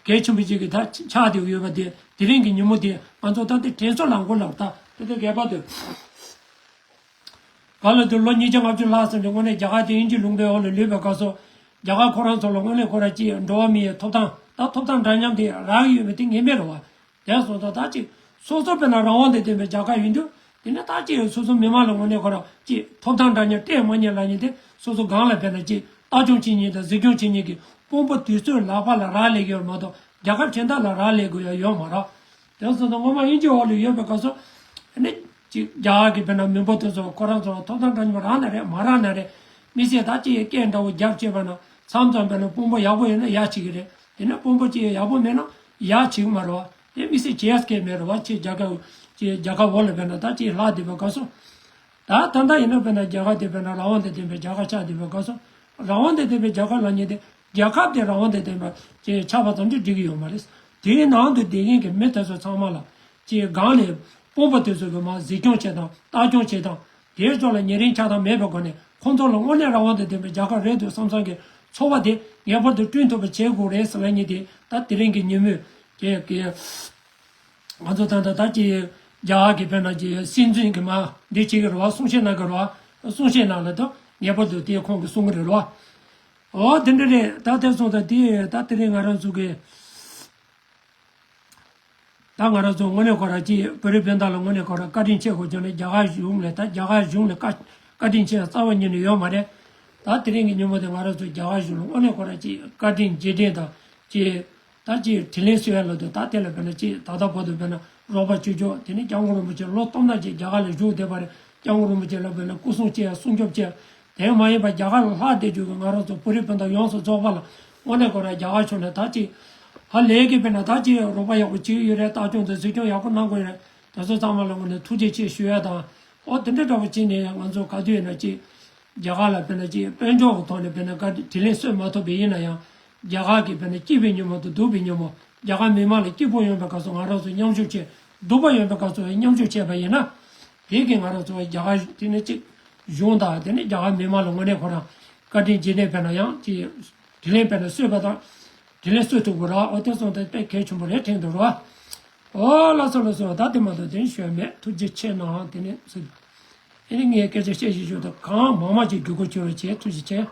གལ་ཆེན་པོ་ཅིག་གི་ད་ཆགས་བསྡད་ཡོད་པ་དེ་དེ་རིང་གི་ཉིན་མོ་དེ་ང་ཚོ་ད་ལྟ་དྲན་གསོ་ལངས་དགོས་ལབ། ད་དེ་ལྟར་ངེས་པར་དུ། ག་ལ་དུ་ལོ་ཉིས་བརྒྱ་ལྔ་བཅུ་ལྷག་ཙམ་གྱི་སྔོན་ནས་རྒྱ་གར་དེ་དབྱིན་ཇིའི་ལུང་པའི་འོག་ལ་ལུས་པའི་སྐབས་སུ། རྒྱ་གར་ཁོ་རང་ཚོ་ལ་དངོས་གནས་ཁོ་རང་ཅིག་འགྲོ་བ་མིའི་ཐོབ་ཐང་ད་ཐོབ་ཐང་འདྲ་མཉམ་དེ་རག་ཡོད་མེད་དེ་ངེས་མེད་རེད་བ། དེ་སོང་ཙང་ད་ཅིག་སོ་སོ་དཔེར་ན་རང་དབང་དང་ལྡན་པའི་རྒྱལ་ཁབ་ཡིན་དུས་དེ་ནས་ད་ཅིག་སོ་སོ་མི་མང་ལ་དངོས་གནས་ཁོ་རང་ཅིག་ཐོབ་ཐང་འདྲ་མཉམ་སྤྲད་མ་ཉན་ལབ་ཉིན་དེ་སོ་སོ་སྒང་ལ་དཔེར་ན་ཅིག་ལྟ་སྐྱོང་བྱེད་མཁན་དང་གཟིགས་སྐྱོང་བྱེད་མཁན་གྱི་དཔོན་པོ་དེ་ཚོའི་ལག་པ་ལ་རག་ལས་ཀྱི་ཡོད་མ་གཏོགས་རྒྱལ་ཁབ་གཞན་དག་ལ་རག་ལས་དགོས་ཡ་ཡོད་མ་རེད། དེ་སོང་ཙང་སྔོན་མ་དབྱིན་ཇིའི་འོག་ལ་ཡོད་པའི་སྐབས་སུ། ཨ་ནི་ཅིག་རྒྱ་གར་གྱི་དཔེར་ན་མི་འབོར་དེ་ཚོ་ཁོ་རང་ཚོ་ཐོབ་ཐང་འདྲ་མཉམ་རག་ན་རེད་མ་རག་ན་རེད། མི་སེར་ད་ཅིག་སྐད་འདྲ་བོ་རྒྱབ་བྱས་པ་ན་མཚམས་མཚམས་དཔེར་ན་དཔོན་པོ་ཡག་པོ་ཡོད་ན་ཡ་བྱེད་ཀྱི་རེད། དེ་ནས་དཔོན་པོ་ཅིག་ཡག་པོ་མེད་ན་ཡ་བྱེད་ཀྱི་མ་རེད་བ། དེ་མི་སེར་བྱེད་ཡ་སྐད་མེད་རེད་བ། ཅིག་རྒྱལ་ཁབ་ཅིག་རྒྱལ་ཁབ་འོག་ལ་དཔེར་ན་ད་ཅིག་ལྷག་བསྡད་པའི་སྐབས་སུ། ད་ད་ལྟ་ཡིན་ན་དཔེར་ན་རྒྱ་གར་དེ་དཔེར་ན་རང་དབང་དང་ལྡན་པའི་རྒྱལ་ཁབ་ཆགས་བསྡད་པའི་སྐབས་སུ། རང་དབང་དང་ལྡན་པའི་རྒྱལ་ཁབ་ལབ་མཁན་དེ་རྒྱལ་ཁབ་དེ་རང་དབང་དང་ལྡན་པ་ཅིག་ཆགས་པ་ཙམ་གྱིས་འགྲིག་གི་ཡོད་མ་རེད། དེའི་ནང་དུ་བསྡད་མཁན་གྱི་མི་དེ་ཚོ་ཚང་མ་ལ་ཅིག་སྒང་ནས་དཔོན་པོ་དེ་ཚོ་གི་མར་གཟིགས་སྐྱོང་བྱེད་སྟངས་ལྟ་སྐྱོང་བྱེད་སྟངས་དེ་ཚོ་ལ་ཉེ་རིང་ཆགས་སྡང་མེད་པའི་སྒོ་ནས་ཁོང་ཚོ་ལ་དངོས་གནས་རང་དབང་དང་ལྡན་པའི་རྒྱལ་ཁབ་རེད་འདུག་བསམ་བསམ་གྱི་ཚོར་བ་དེ་ངེས་པར་དུ་བསྐྲུན་ཐུབ་པ་བྱེད་དགོས་རེད་ཟེར་ལབ་མཁན་དེ་ད་དེ་རིང་གི་ཉིན་མོའི་གི་གི་ང་ཚོ་ད་ལྟ་ད་ཅི་རྒྱ་གར་གྱི་དཔེར་ན་ཅི་སྲིད་འཛིན་གྱི་མ་འདི་བྱེད་ཀྱི་རེད་བ། གསུང་བཤད་གནང་གི་རེད་བ། གསུང་བཤད་གནང་ལ་ད་ངེས་པར་དུ་དེ་ཁོང་གིས་གསུང་གི་རེད་བ། འོ་དེ་འདྲ་རེད། ད་དེ་སོང་ཙང་དེ་ད་དེ་རིང་ང་རང་ཚོ་གི་ད་ང་རང་ཚོ་དངོས་གནས་ཁོ་ར་ཅི་བོད་རིགས་སྤུན་ཟླ་ལ་དངོས་གནས་ཁོ་ར་བཀའ་དྲིན་ཆེ་དགོས་བྱུང་ནས་རྒྱ་གར་གཞུང་ལ་ད་རྒྱ་གར་གཞུང་ལ་བཀའ་བཀའ་དྲིན་ཆེ་རྩ་བ་ཉིད་ནས་ཡོད་མ་རེད། ད་དེ་རིང་གི་ཉིན་མོ་དེ་ང་རང་ཚོ་རྒྱ་གར་གཞུང་ལ་དངོས་གནས་ཁོ་ར་ཅི་བཀའ་དྲིན་རྗེས་དྲན་དང་ཅི། ད་ཅིག་དྲིན་ལན་གསོ་ཡ་ལ་དུ་ད་དེ་ལ་དཔེར་ན་ཅིག་ད་ལྟ་བར་དུ་དཔེར་ན་རོགས་པ་བྱེད་ཆོག་དེ་ནི་སྐྱབས་མགོན་རིན་པོ་ཆེ་ལོ་སྟོང་ཕྲག་ཅིག་རྒྱ་གར་ལ་བཞུགས་བསྡད་པ་རེད། སྐྱབས་མགོན་རིན་པོ་ཆེ་ལ་དཔེར་ན་སྐུ་སྲུང་བྱེད་ཡ་སྲུང་སྐྱོབ་བྱེད་ཡ། དེ་མ་ཡིན་པ་རྒྱ་གར་ལ་ལྷག་བསྡད་རྒྱུ་གི་ང་རང་ཚོ་བོད་རིགས་སྤུན་ཟླ་ཡོངས་སུ་རྫོགས་པ་ལ་དངོས་གནས་ཁོ་རང་རྒྱ་གར་ཕྱོགས་ནས་ད་ཅིག་ཧ་ལས་ཀྱི་དཔེར་ན་ད་ཅིག་རོགས་པ་ཡག་པོ་བྱེད་ཀྱི་ཡོད་རེད། ལྟ་སྐྱོང་དང་གཟིགས་སྐྱོང་ཡག་པོ་གནང་དགོས་ཡོད་རེད། དེ་ཚོ་ཚང་མ་ལ་དངོས་གནས་ཐུགས་རྗེ་ཆེ་ཞུ་ཡ་དང་། ཨོ་དེ་འདྲ་འདྲ་བོ་བྱས་ནས་ང་ཚོ་ག་དུས་ཡིན་ན་ཅིག་རྒྱ་གར་ལ་དཔེར་ན་ཅིག་དཔལ་འབྱོར་གྱི་ཐོག་ནས་དཔེར་ན་བཀའ་དྲིན་ལན་གསོ་མ་ཐུབ་པ་ཡིན་ན་ཡང་། རྒྱ་གར་གྱི་དཔེར་ན་སྐྱིད་པའི་ཉིན་མོ་དང་སྡུག་པའི་ཉིན་མོ། རྒྱ་གར་མི་མང་ལ་སྐྱིད་པོ་ཡོང་བའི་སྐབས་སུ་ང་རང་ཚོ་མཉམ་ཞུགས་བྱས། སྡུག་པ་ཡོང་བའི་སྐབས་སུ་མཉམ་ཞུགས་བྱས་པ་ཡིན་ན། དེ་གིས་ང་རང་ཚོ་རྒྱ་གར་དེ་ནི་གཅིག་གཞུང་དང་དེ་ནི་རྒྱ་གར་མི་མང་ལ་དངོས་གནས་ཁོ་རང་བཀའ་དྲིན་རྗེས་དྲན་དཔེར་ན་ཡང་ཅིག་དྲིན་ལན་དཔེར་ན་གསོས་པ་དང་། དྲིན་ལན་གསོ་ཐུབ་དགོས་ར། ཨོ་དེ་སོང་ཙང་དཔེ་གལ་ཆེན་པོ་རེད་དྲན་འདུག་ར། ཨོ་ལགས་སོ་ལགས་སོ། ད་དེ་མ་གཏོགས་དེ་ནི་ཞུ་ཡ་མེད། ཐུགས་རྗེ་ཆེ་གནང་། དེ་ནི་སུ། ཨེ་ནི་ངས་སྐད་ཆ་བཤད་བཞིན་བཞུགས་དང་གང་མང་མང་ཅིག་བརྒྱུད་སྐུར་བྱོས་རོགས་བྱེད། ཐུགས་རྗེ་ཆེ།